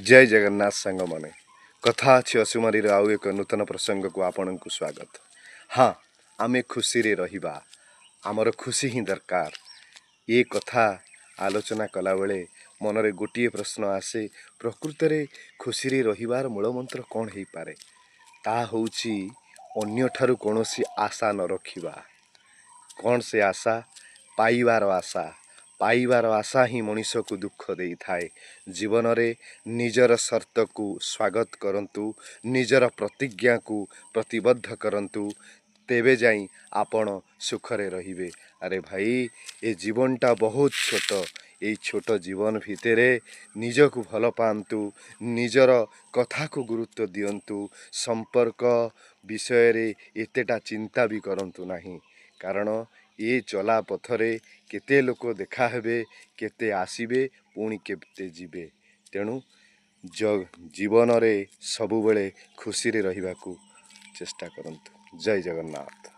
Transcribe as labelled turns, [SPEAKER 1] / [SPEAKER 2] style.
[SPEAKER 1] ଜୟ ଜଗନ୍ନାଥ ସାଙ୍ଗମାନେ, କଥା ଅଛି ଅସୁମାରୀର ଆଉ ଏକ ନୂତନ ପ୍ରସଙ୍ଗକୁ ଆପଣଙ୍କୁ ସ୍ୱାଗତ। ହଁ, ଆମେ ଖୁସିରେ ରହିବା, ଆମର ଖୁସି ହିଁ ଦରକାର। ଏ କଥା ଆଲୋଚନା କଲାବେଳେ ମନରେ ଗୋଟିଏ ପ୍ରଶ୍ନ ଆସେ, ପ୍ରକୃତରେ ଖୁସିରେ ରହିବାର ମୂଳମନ୍ତ୍ର କ'ଣ ହେଇପାରେ? ତାହା ହେଉଛି ଅନ୍ୟଠାରୁ କୌଣସି ଆଶା ନ ରଖିବା। କ'ଣ ସେ ଆଶା? ପାଇବାର ଆଶା। ପାଇବାର ଆଶା ହିଁ ମଣିଷକୁ ଦୁଃଖ ଦେଇଥାଏ। ଜୀବନରେ ନିଜର ସର୍ତ୍ତକୁ ସ୍ୱାଗତ କରନ୍ତୁ, ନିଜର ପ୍ରତିଜ୍ଞାକୁ ପ୍ରତିବଦ୍ଧ କରନ୍ତୁ, ତେବେ ଯାଇ ଆପଣ ସୁଖରେ ରହିବେ। ଆରେ ଭାଇ, ଏ ଜୀବନଟା ବହୁତ ଛୋଟ। ଏଇ ଛୋଟ ଜୀବନ ଭିତରେ ନିଜକୁ ଭଲ ପାଆନ୍ତୁ, ନିଜର କଥାକୁ ଗୁରୁତ୍ୱ ଦିଅନ୍ତୁ, ସମ୍ପର୍କ ବିଷୟରେ ଏତେଟା ଚିନ୍ତା ବି କରନ୍ତୁ ନାହିଁ। କାରଣ ଏ ଚଲା ପଥରେ କେତେ ଲୋକ ଦେଖାହେବେ, କେତେ ଆସିବେ, ପୁଣି କେତେ ଯିବେ। ତେଣୁ ଜୀବନରେ ସବୁବେଳେ ଖୁସିରେ ରହିବାକୁ ଚେଷ୍ଟା କରନ୍ତୁ। ଜୟ ଜଗନ୍ନାଥ।